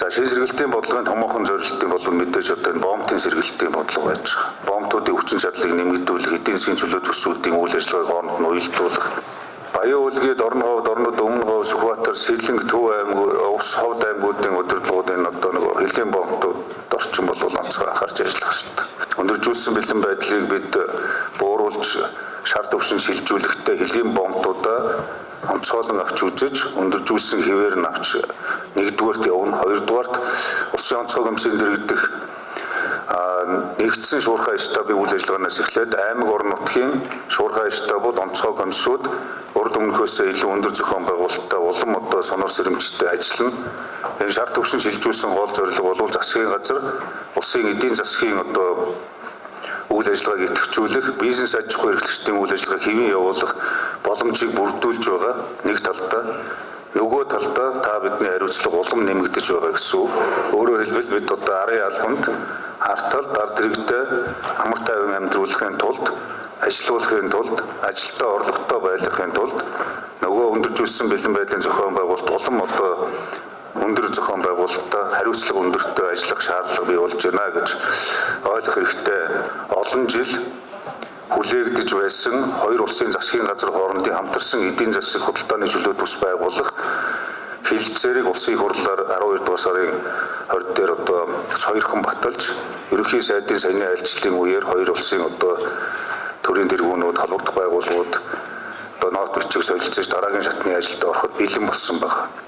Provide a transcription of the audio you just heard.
За, шинэ сэргэлтийн бодлогын томоохон зорилтын бол мэдээж одоо энэ бомбын сэргэлтийн бодлого байж байгаа. Бомбтуудын хүчин чадлыг нэмэгдүүлэх, эдийн засгийн чөлөө төсвүүдийн үйл ажиллагааг хооронд нь уялдуулах. Баян-Өлгий, Дорноговь, Дорнод, Өмнөговь, Сүхбаатар, Сэлэнг, Төв аймаг, Увс, Ховд аймагуудын удирдлагуудын одоо нөгөө хөлийн бомбтууд орчин бол онцгой анхаарч ажиллах хэрэгтэй. Өндөржүүлсэн бэлэн байдлыг бид бууруулж шар төвшин шилжүүлэхдээ хөлийн бомбтуудаа онцгойлон авч үзэж, өндөржүүлсэн хэвээр нь авч нэгдүгээрт явна. Хоёрдугаарт улсын онцгой комиссийн дэргэдэх нэгдсэн шуурхай штабын үйл ажиллагаанаас эхлээд аймаг, орон нутгийн шуурхай штабууд, онцгой комиссууд урд өмнөхөөсөө илүү өндөр зохион байгуулалттай, улам одоо сонор сэрэмжтэй ажиллана. Энэ шар төвшин шилжүүлсэн гол зорилго бол засгийн газар улсын эдийн засгийн одоо үйл ажиллагааг идэвхжүүлэх, бизнес аж ахуй эрхлэгчдийн үйл ажиллагааг хэвийн явуулах боломжийг бүрдүүлж байгаа нэг талдаа, нөгөө талдаа та бидний хариуцлага улам нэмэгдэж байгаа гэсэн үг. Өөрөөр хэлбэл, бид одоо арын албанд ард талд ард иргэдээ амар тайван амьдруулахын тулд, ажилуулахын тулд, ажилдаа орлоготой байлгахын тулд нөгөө өндөржүүлсэн бэлэн байдлын зохион байгуулалт улам одоо өндөр зохион байгуулалттай, хариуцлага өндөртэй ажиллах шаардлага бий болж байна гэж ойлгох хэрэгтэй. Олон жил хүлээгдэж байсан хоёр улсын засгийн газар хоорондын хамтарсан эдийн засаг худалдааны чөлөө төс байгуулах хэлэлцээрийг улсын их хурлаар 12 дугаар сарын 20 дээр одоо сойрхон баталж, ерөнхий сайдын саяны айлчлалын үеэр хоёр улсын одоо төрийн тэргүүнүүд, холбогдох байгууллагууд одоо нот бичиг солилцож дараагийн шатны ажилд ороход бэлэн болсон байна.